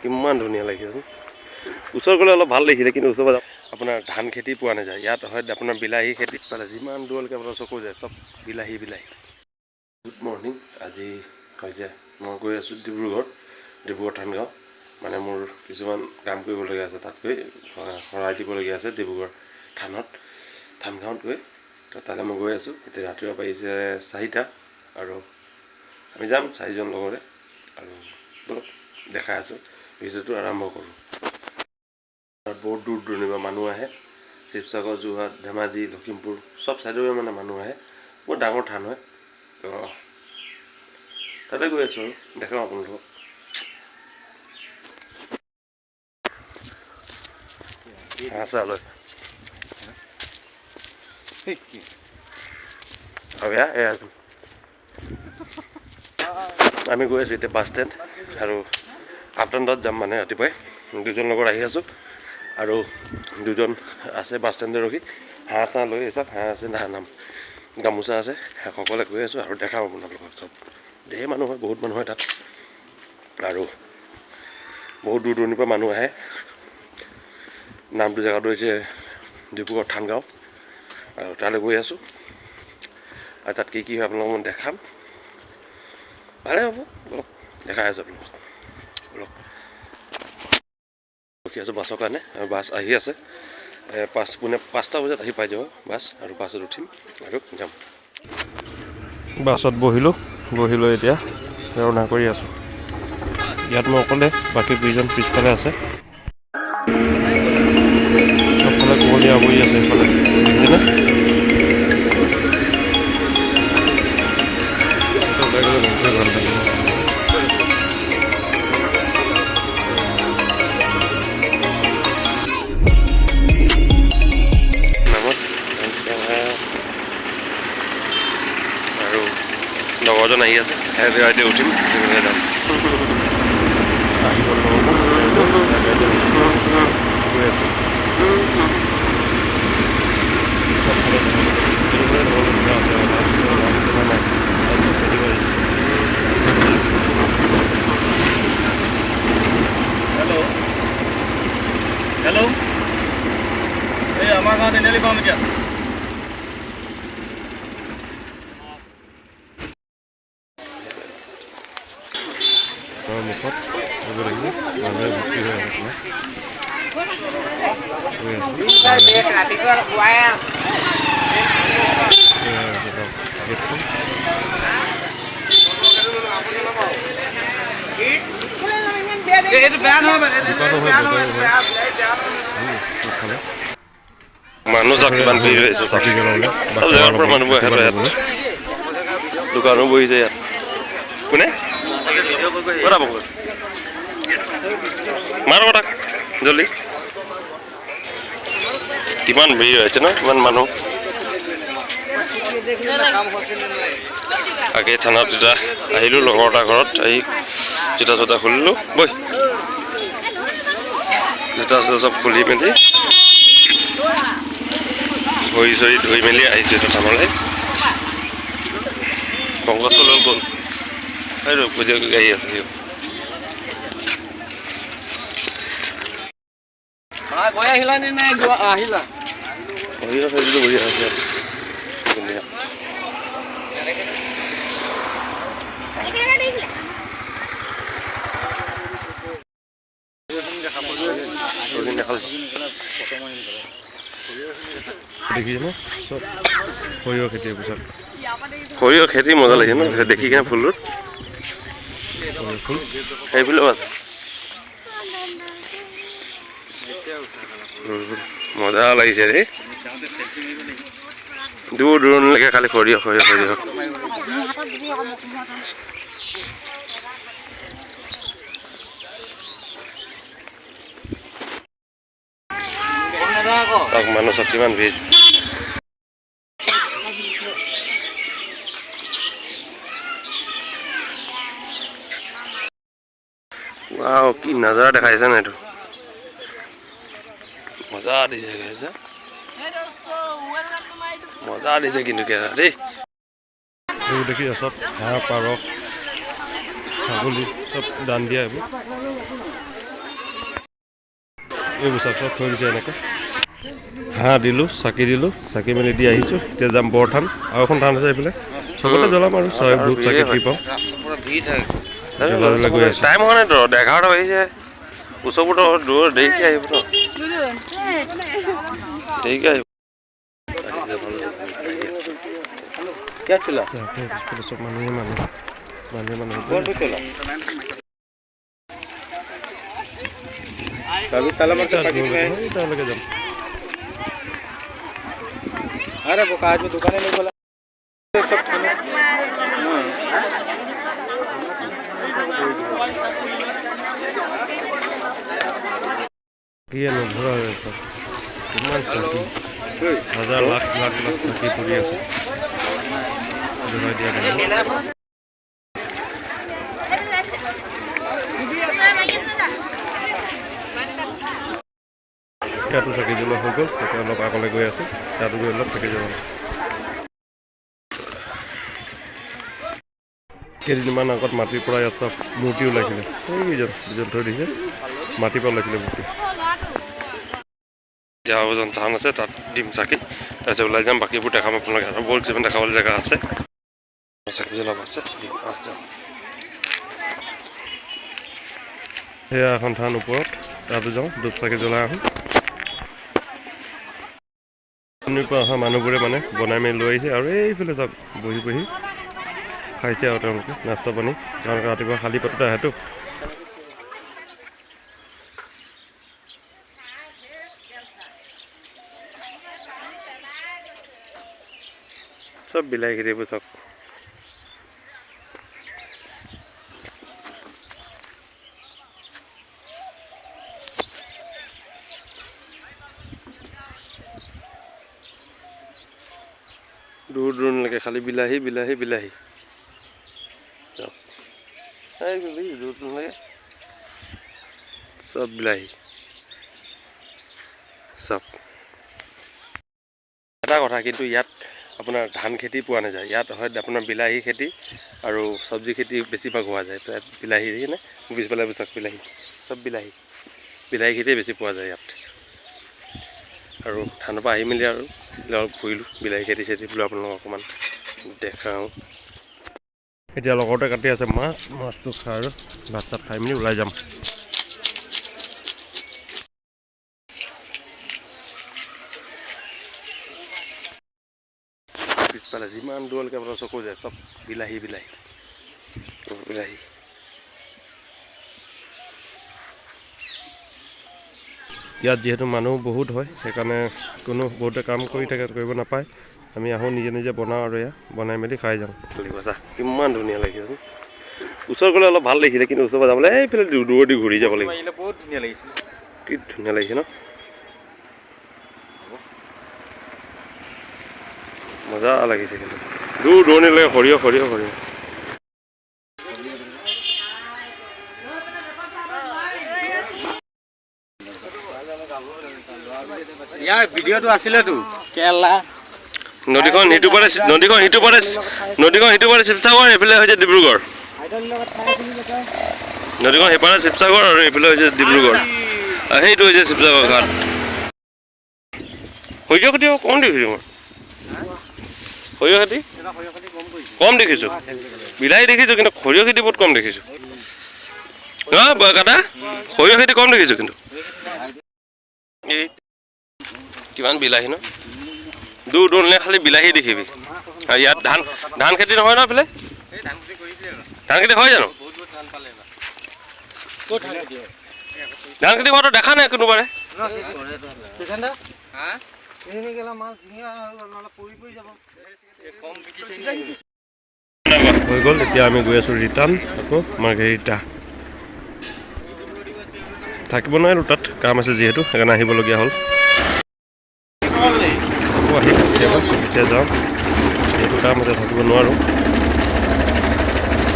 কিমান ধুনীয়া লাগিছে। ওচৰ গ'লে অলপ ভাল দেখিলে, কিন্তু ওচৰ আপোনাৰ ধান খেতি পোৱা নাযায় ইয়াত। হয় আপোনাৰ বিলাহী খেতি পালে, যিমান দূৰলৈকে আপোনাৰ চকু যায় চব বিলাহী বিলাহী। Good morning. আজি হৈছে মই গৈ আছোঁ ডিব্ৰুগড়, ডিব্ৰুগড় থানগাঁও। মানে মোৰ কিছুমান কাম কৰিবলগীয়া আছে, তাত গৈ শৰাই দিবলগীয়া আছে ডিব্ৰুগড় থানত, থানগাঁৱত গৈ। তো তালৈ মই গৈ আছোঁ। এতিয়া ৰাতিপুৱা বাজিছে 4টা আৰু আমি যাম 4জন লগৰে। আৰু ব'লক দেখাই আছোঁ, ভিডিঅ'টো আৰম্ভ কৰোঁ। তাত বহুত দূৰ দূৰণিৰ পৰা মানুহ আহে, শিৱসাগৰ, যোৰহাট, ধেমাজি, লখিমপুৰ চব ছাইডৰে মানে মানুহ আহে। বহুত ডাঙৰ থান হয়। তো তাতে গৈ আছোঁ আৰু দেখাম আপোনালোকক। আছে লৈ এয়া আমি গৈ আছোঁ এতিয়া বাছ ষ্টেণ্ড আৰু আঠটাত যাম। মানে ৰাতিপুৱাই দুজন লগত আহি আছোঁ আৰু দুজন আছে বাছ ষ্টেণ্ডত ৰখি, হাঁহ চাহ লৈ আহিছে। হাঁহ আছে, নাম গামোচা আছে, সকলোৱে গৈ আছোঁ আৰু দেখাম আপোনালোকক চব। ঢেৰ মানুহ হয়, বহুত মানুহ হয় তাত আৰু বহুত দূৰ দূৰণিৰ পৰা মানুহ আহে। নামটো জেগাটো হৈছে ডিব্ৰুগড় থানগাঁও আৰু তালৈ গৈ আছোঁ। আৰু তাত কি কি হয় আপোনালোকক মই দেখাম, ভালে হ'ব। ব'লক দেখাই আছোঁ আপোনালোকক। ব'লক ৰখি আছোঁ বাছৰ কাৰণে আৰু বাছ আহি আছে। 4:45 বজাত আহি পাই যাব বাছ আৰু বাছত উঠিম আৰু যাম। বাছত বহিলোঁ, বহি লৈ এতিয়া ৰাওনা কৰি আছোঁ। ইয়াত মই অকলে, বাকী 2জন পিছফালে আছে। চবফালে কুঁৱলী আৱৰি আছে সেইফালে, দেখিছেনে? ওলাই গ'লে বহুতেই ভাল লাগিব। নামত আৰু লগৰজন আহি আছে, গাড়ীতে উঠিম, যাম। আহি গ'ল লগৰজন, গাড়ীতে উঠিম, গৈ আছোঁ। চবফালে তেনেকুৱাই ধৰণৰ পথাৰ আছে, ধান খেতি নাই, চব খেতি বাৰী। হেল্ল' হেল্ল', এই আমাৰ গাঁৱত তিনিআলি পাম এতিয়া। ঘৰৰ মুখত এইবোৰ দেখিছে, মানুহে ভৰ্তি হৈ আছে আপোনাৰ। গৈ আছোঁ। এয়া হৈছে তাত গেটখন। এইটো বেয়া নহয় মানে, দোকানো হয়, বজাৰো হয়। চবফালে মানুহ চাওক কিমান ভিৰ হৈ আছে। চাওক, চব জেগাৰ পৰা মানুহবোৰ আহে ইয়াত। দোকানো বহিছে ইয়াত। কোনে ক'ত পাব মাৰ তাক জল্দি। কিমান ভিৰ হৈছে ন, কিমান মানুহ। আগে থানাত এতিয়া আহিলোঁ, লগৰ এটা ঘৰত আহি জোতা চোতা খুলিলোঁ, বৈ জোতা চোতা চব খুলি মেলি ভৰি চৰি ধুই মেলি আহিছোঁ এতিয়া থানলৈ। পংকজ কলৈ গ'ল? সেইটো বুজি আহি আছে সিও। গৈ আহিলা নে নাই আহিলা? সৰিয়হ খেতিটো বঢ়িয়া হৈছে ধুনীয়া। দেখিছেনে চব সৰিয়হ খেতি। পিছত সৰিয়হ খেতি মজা লাগিছে ন দেখি কিনে। ফুলটোত ফুল সেইফালেও আছে, মজা লাগিছে দেই। দূৰ দূৰণিলৈকে খালি সৰিয়হ সৰিয়হ সৰিয়হ। তাক মানুহ চব কিমান ভিৰ। ৱাও, কি নাজাৰা দেখাইছে ন এইটো, মজা দিছে, মজা দিছে কিন্তু দেই। এইবোৰ দেখিছে চব হাঁহ, পাৰ, ছাগলী চব দান দিয়া এইবোৰ। এইবোৰ চাওক, চব থৈ দিছে এনেকৈ। হাঁহ দিলোঁ, চাকি দিলোঁ, চাকি মেলি দি আহিছোঁ। এতিয়া যাম বৰথান, আৰু এখন থান আছে এইফালে, চবতে জ্বলাম আৰু ছয় ধূপ চাকি দি পাওঁ। টাইম হোৱা নাইতো, 11টা বাজিছে। ওচৰবোৰতো দূৰ, দেৰিকৈ আহিব ন, দেৰিকৈ আহিব। চব মানুহে মানুহ, মানুহে মানুহ। তালৈকে যাম। अरे वो आज में दुकान नहीं खोला। কি নধৰা হৈ আছে, কিমান চাকি, হাজাৰ লাখ লাখ লাখ চাকি পৰি আছে। জ্বলাই দিয়া মানুহ। ইয়াতো চাকি জ্বলোৱা হৈ গ'ল। তাতে অলপ আগলৈ গৈ আছোঁ, তাতো গৈ অলপ চাকি জ্বলাম। কেইদিনমান আগত মাটিৰ পৰা ইয়াত চব মূৰ্তি ওলাইছিলে, সেইকেইজন দুজন থৈ দিছে, মাটিৰ পৰা ওলাইছিলে মূৰ্তি। এতিয়া আৰু এজন থান আছে, তাত দিম চাকি, তাৰপিছত ওলাই যাম। বাকীবোৰ দেখাম আপোনালোকে, আৰু বহুত কিছুমান দেখাবলৈ জেগা আছে। চাকি জ্বলাব আছে, দিম যাম। সেয়া এখন থান ওপৰত, তাতো যাওঁ, ধূপ চাকি জ্বলাই আহোঁ। পৰা অহা মানুহবোৰে মানে বনাই মেলি লৈ আহিছে, আৰু এইফালে চব বহি বহি খাইছে আৰু তেওঁলোকে নাস্তা পানী, তেওঁলোকে ৰাতিপুৱা খালী পেটতে আহেতো। চব বিলাহী খেতিবোৰ চাওক। দূৰ দূৰণিলৈকে খালি বিলাহী বিলাহী বিলাহী। দূৰ দূৰণিলৈকে চব বিলাহী চব। এটা কথা কিন্তু, ইয়াত আপোনাৰ ধান খেতি পোৱা নাযায়। ইয়াত হয় আপোনাৰ বিলাহী খেতি আৰু চব্জি খেতি বেছিভাগ হোৱা যায়। ইয়াত বিলাহী দেখিছেনে, পিছফালে চাওক বিলাহী, চব বিলাহী, বিলাহী খেতিয়ে বেছি পোৱা যায় ইয়াত। আৰু ধানৰ পৰা আহি মেলি আৰু অলপ ঘূৰিলোঁ, বিলাহী খেতি চেতি বোলো আপোনালোকক অকণমান দেখাওঁ। এতিয়া লগতে কাটি আছে মাছ, মাছটো খাই আৰু ভাত চাত খাই মেলি ওলাই যাম। পিছফালে যিমান দূৰলৈকে আপোনাৰ চকু যায় চব বিলাহী বিলাহী বিলাহী। ইয়াত যিহেতু মানুহ বহুত হয়, সেইকাৰণে কোনো বহুতে কাম কৰি থাকে, কৰিব নাপায়। আমি আহোঁ, নিজে নিজে বনাওঁ আৰু এয়া বনাই মেলি খাই যাওঁ। কিমান ধুনীয়া লাগিছে। ওচৰত গ'লে অলপ ভাল লাগিছিলে, কিন্তু ওচৰৰ পৰা যাবলৈ এইফালে দূৰদি ঘূৰি যাব লাগিব। বহুত ধুনীয়া লাগিছে, কি ধুনীয়া লাগিছে ন, মজা লাগিছে। কিন্তু দূৰ দূৰণিলৈকে সৰিয়হ সৰিয়হ সৰিয়হ। ইয়াৰ ভিডিঅ'টো আছিলেতো কেলা। নদীখন সিটো পাৰে, নদীখন সিটো পাৰে, নদীখন সিটো পাৰে শিৱসাগৰ, এইফালে হৈছে ডিব্ৰুগড়। নদীখন সিপাৰে শিৱসাগৰ আৰু এইফালে হৈছে ডিব্ৰুগড়। সেইটো হৈছে শিৱসাগৰ ঘাট। সৰিয়হ খেতি কম দেখিছোঁ মই, সৰিয়হ খেতি কম দেখিছোঁ, বিলাহী দেখিছোঁ, কিন্তু সৰিয়হ খেতি বহুত কম দেখিছোঁ। কাটা সৰিয়হ খেতি কম দেখিছোঁ, কিন্তু এই কিমান বিলাহী ন, দূৰ দূৰণিলৈ খালি বিলাহী দেখিবি। আৰু ইয়াত ধান ধান খেতি নহয় ন এইফালে? ধান খেতি হয় জানো? ধান খেতি হোৱাটো দেখা নাই কোনোবাৰে। হৈ গ'ল, এতিয়া আমি গৈ আছোঁ ৰিটাৰ্ণ আকৌ মাৰ্ঘেৰিটা। থাকিব নোৱাৰিলোঁ, তাত কাম আছে যিহেতু, সেইকাৰণে আহিবলগীয়া হ'ল। আকৌ আহিম কেতিয়াবা, এতিয়া যাওঁ, যিহেতু কাম আছে থাকিব নোৱাৰোঁ।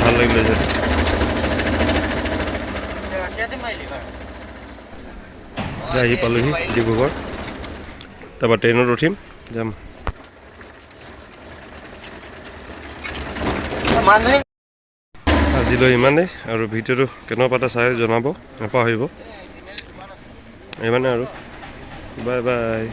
ভাল লাগিলে যিহেতু। আহি পালোহি ডিব্ৰুগড়, তাৰপৰা ট্ৰেইনত উঠিম যাম। আজিলৈ ইমানেই, আৰু ভিডিঅ'টো কেনেকুৱা পাতে চাই জনাব নাপাহৰিব। ইমানে আৰু, বাই বাই।